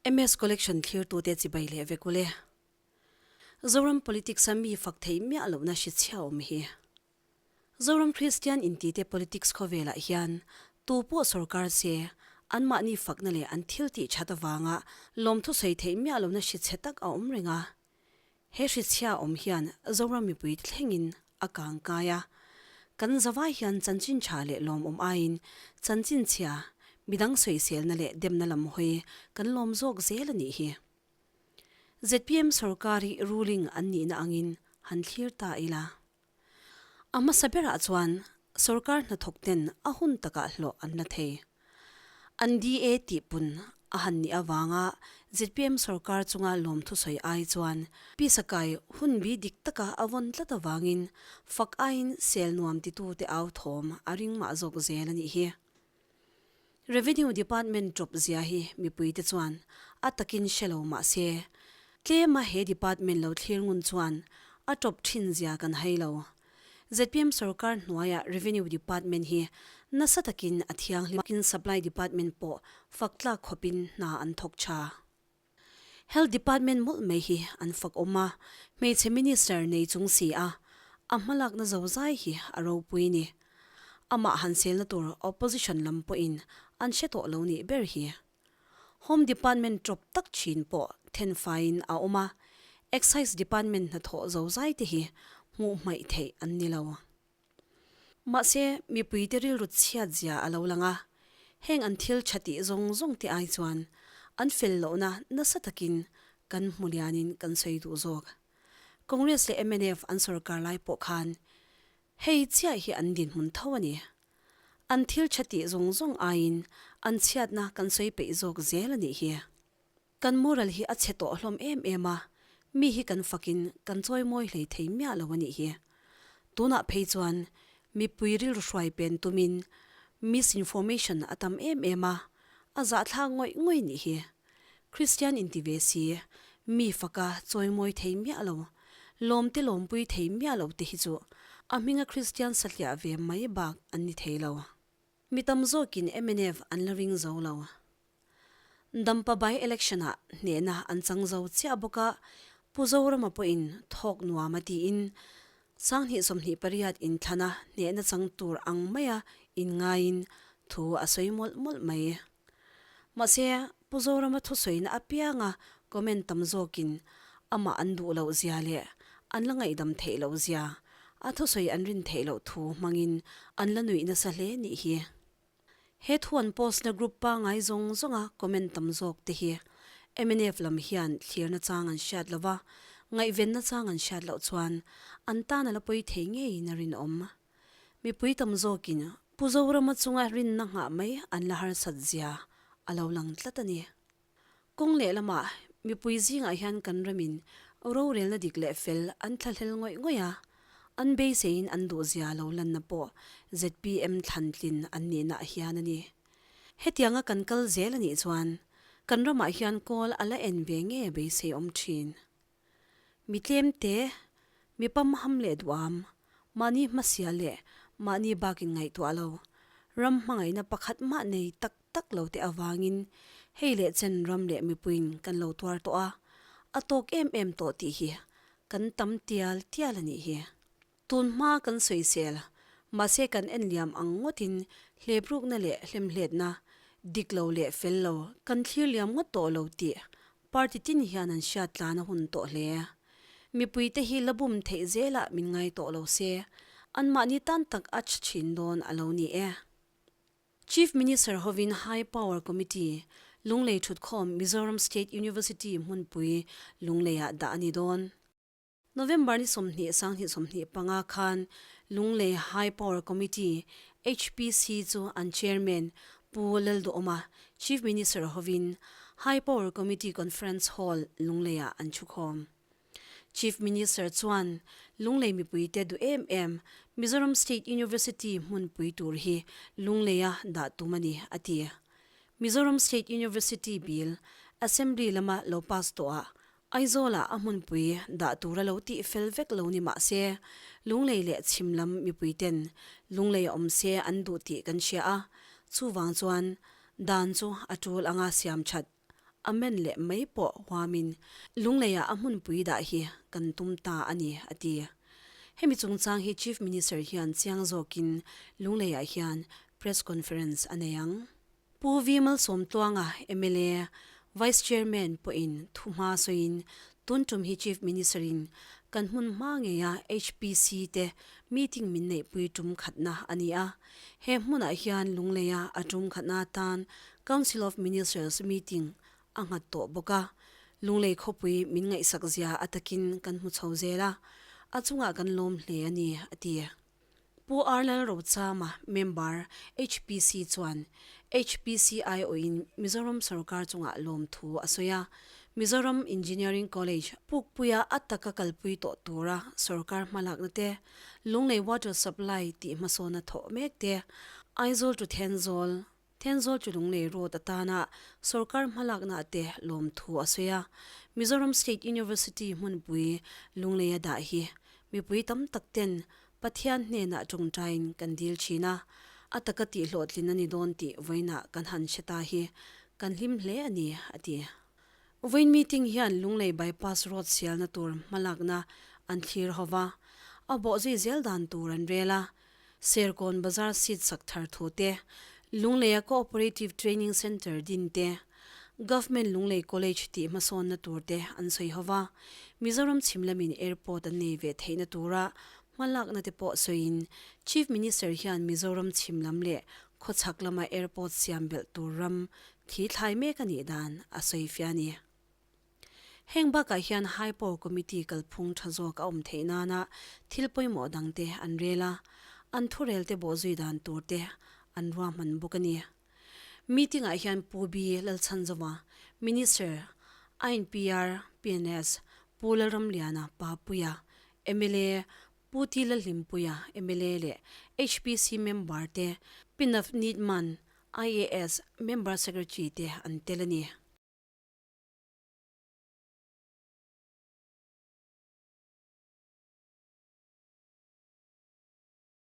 MS Collection thlirtute chibai leh vek ule. Zoram politics a mi fak theih miah lohna hri chhia awm hi. Zoram Kristian intite politics khawvelah hian tu pawh sorkar se anmahni fakna leh an thil tih that avanga lawmthu sawi theih miah lohna hri chhe tak a awm reng a. He hrichhia awm hian Zoram mipui thlengin a kang kai a. Kan zavai hian chanchin tha leh lawmawm aiin chanchin chhia, midang sawiselna leh demna lam hawi kan lawm zawk zel a nih hi. Zpm sorkar hi ruling an nihna angin han thlir ta ila. A hmasa berah chuan sorkar hnathawk ten a hun takah hlawh an la thei. An DA tih pun a han nih avanga zpm sorkar chunga lawmthu sawi ai chuan Pi Sakai hun bi dik taka a vawn tlat avangin fak aiin sel nuam titute au thawm a ring mah zawk zel a nih hi. Revenue Department ṭawp zia hi mipuite chuan a takin hre lo mah se, tlema he department lo thlir ngun chuan a ṭawp ṭhin zia kan hai lo. Zpm sorkar hnuaia Revenue Department hi nasa takin a thianghlim Supply Department pawh fak tlak khawpin hna an thawk ṭha. Health Department mawlh mai hi an fak awm a, hmeichhe Minister nei chung si a, a hmalakna zozai hi a ropui ni. Amah han selna tur Opposition lam pawhin an hre tawh lo nih ber hi. Home Department tawp tak thin pawh thenfaiin a awm a, Excise Department hnathawh zozai te hi hmuh hmaih theih an ni lo. Mahse, mipuite rilru chhiat zia a lo lang a, heng an thil tha tih zawng zawng te ai chuan an fel lohna nasa takin kan hmu lianin kan sawi duh zawk. Congress leh mnf an sorkar lai pawh khan hei chiah hi an dinhmun tho a ni. An thil tha tih zawng zawng aiin an chhiatna kan sawi peih zawk zel a nih hi. Kan moral hi a chhe tawh hlawm em em a, mi hi kan fakin kan chawimawi hlei thei miah lo a nih hi. Tunah phei chuan mipui rilru hruai pen tumin misinformation a tam em em a, a zahthlak ngawih ngawih nih hi. Kristian inti ve si, mi faka chawimawi thei miah lo, lawmte lawmpui thei miah lo te hi chu a hminga Kristian satliah ve mai bak an ni thei lo. Mi tam zawkin mnf an la ring zo lo. Dampa by election ah hnehna an chang zo chiah bawk a, Pu Zorama pawhin thawk nuam a tiin 2028 inthlana hnehna chang tur ang maia inngaiin thu a sawi mawlh mawlh mai. Mahse, Pu Zorama thusawina apianga comment tam zawkin amah an duh loh zia leh an la ngaihdam theih loh zia, a thusawi an rin theih loh thu hmangin an la nuih nasa hle nih hi. He thu an post na group pangai zawng zawnga comment tam zawk te hi mnf lam hian thlirna chang an hriat lo va, ngaihvenna chang an hriat loh chuan an tan a la pawi thei ngeiin a rinawm. Mipui tam zawkin Pu Zorama chunga rinna nghah mai an la harsat zia a lo lang tlat a ni. Kawng lehlamah mipui zingah hian kan ramin rorelna dik leh fel an thlahlel ngawih ngawih a, an beiseiin an duhzia lo lanna pawh zpm thlantlin an nihna hian a ni. Hetianga kan kal zel a nih chuan kan ramah hian kawl a la en ve nge beisei awm thin. Mi tlemte, mi pamham leh duham, mahni hmasia leh mahni bakin ngaihtuah lo, ram hmangaihna pakhat mah nei tak tak lo te avangin hei leh chen ram leh mipuiin kan lo tuar tawh a, a tawk em em tawh tih hi kan tam tial tial a nih hi. Tun hma kan sawisel, mahse kan en liam ang ngawtin hleprukna leh hlemhletna, dik lo leh fel lo kan thlir liam ngawt tawh lo tih party tin hian an hriat tlan a hun tawh hle. Mipuite hi la bum theih zelah min ngai tawh lo se, anmahni tan tak a ch thin dawn a lo ni e. Chief Minister hovin High Power Committee, Lunglei thutkhawm Mizoram State University hmunpui Lungleiah dah a ni dawn. November ni 20 2025 khan Lunglei High Power Committee, HPC, chu an Chairman Pu Lalduhawma, Chief Minister hovin High Power Committee Conference Hall Lungleiah an thukhawm. Chief Minister chuan Lunglei mipuite duh em em Mizoram State University hmunpui tur hi Lungleia dah tum a ni, a ti. Mizoram State University Bill Assembly lama lo pass tawhah Aizawlah a hmunpui dah tura lo tih fel vek lo ni mah se, Lunglei leh chhim lam mipuiten Lunglei a awm se an duh tih kan hria a, chuvang chuan dan chu a tul anga siam that. Amen leh mai pawh huamin Lungleiah a hmunpui dah hi kan tum ta a ni, a ti. Hemi chungchang hi Chief Minister hian chiang zawkin Lungleiah hian Press Conference a nei ang. Pu V Malsawmtluanga, mla, Vice Chairman pawhin thuhma sawiin tun tum hi Chief Minister in kan hmun hma ngeia HPC te meeting min neihpui tum khatna a ni a. He hmunah hian Lungleia a tum khatna atan Council of Ministers meeting a nghat tawh bawk a. Lunglei khawpui min ngaihsak zia a takin kan hmu chho zel a, a chungah kan lawm hle a ni, a ti. Pu Arlal Rochama, Member, HPC chuan HPC aiawhin Mizoram sorkar chungah lawmthu a sawi a. Mizoram Engineering College pukpuia a taka kalpui tawh tura sorkar hmalakna te, Lunglei Water Supply tih hmasawna thawh mek te, Aizawl to Thenzawl, Thenzawl chu Lunglei Road atana sorkar hmalakna te lawmthu a sawi a. Mizoram State University hmunpui Lungleia dah hi mipui tam tak ten Pathian hnenah tawngtaiin kan dil thin a, a taka tih hlawhtlin a ni dawn tih vawiinah kan han hre ta hi kan hlim hle a ni, a ti. Vawiin meeting hian Lunglei Bypass Road sialna tur hmalakna an thlir ho va, a bawhzui zel dan tur an rel a, Serkawn Bazar seat sak thar thu te, Lungleia Cooperative Training Centre din te, Government Lunglei College tih hmasawnna tur te an sawi ho va, Mizoram chhim lamin airport an nei ve theihna tura hmalakna te pawh sawiin Chief Minister hian Mizoram chhim lam leh khawchhak lama airport siam belh tur ram thi thlai mek a nih dan a sawi fiah a ni. Heng bakah hian High Power Committee kalphung tha zawk a awm theih nana thil pawimawh dangte an rel a, an thurelte bawhzui dan turte an ruahman bawk a ni. Meeting-ah hian Pu B Lalchhanzova, Minister, INPR, PNS, Pu Lalramliana, Papuia, mla, Pu T Lalhlimpuia, mla leh HPC member te, Pi Navneet Mann, IAS, Member Secretary te an tel a ni.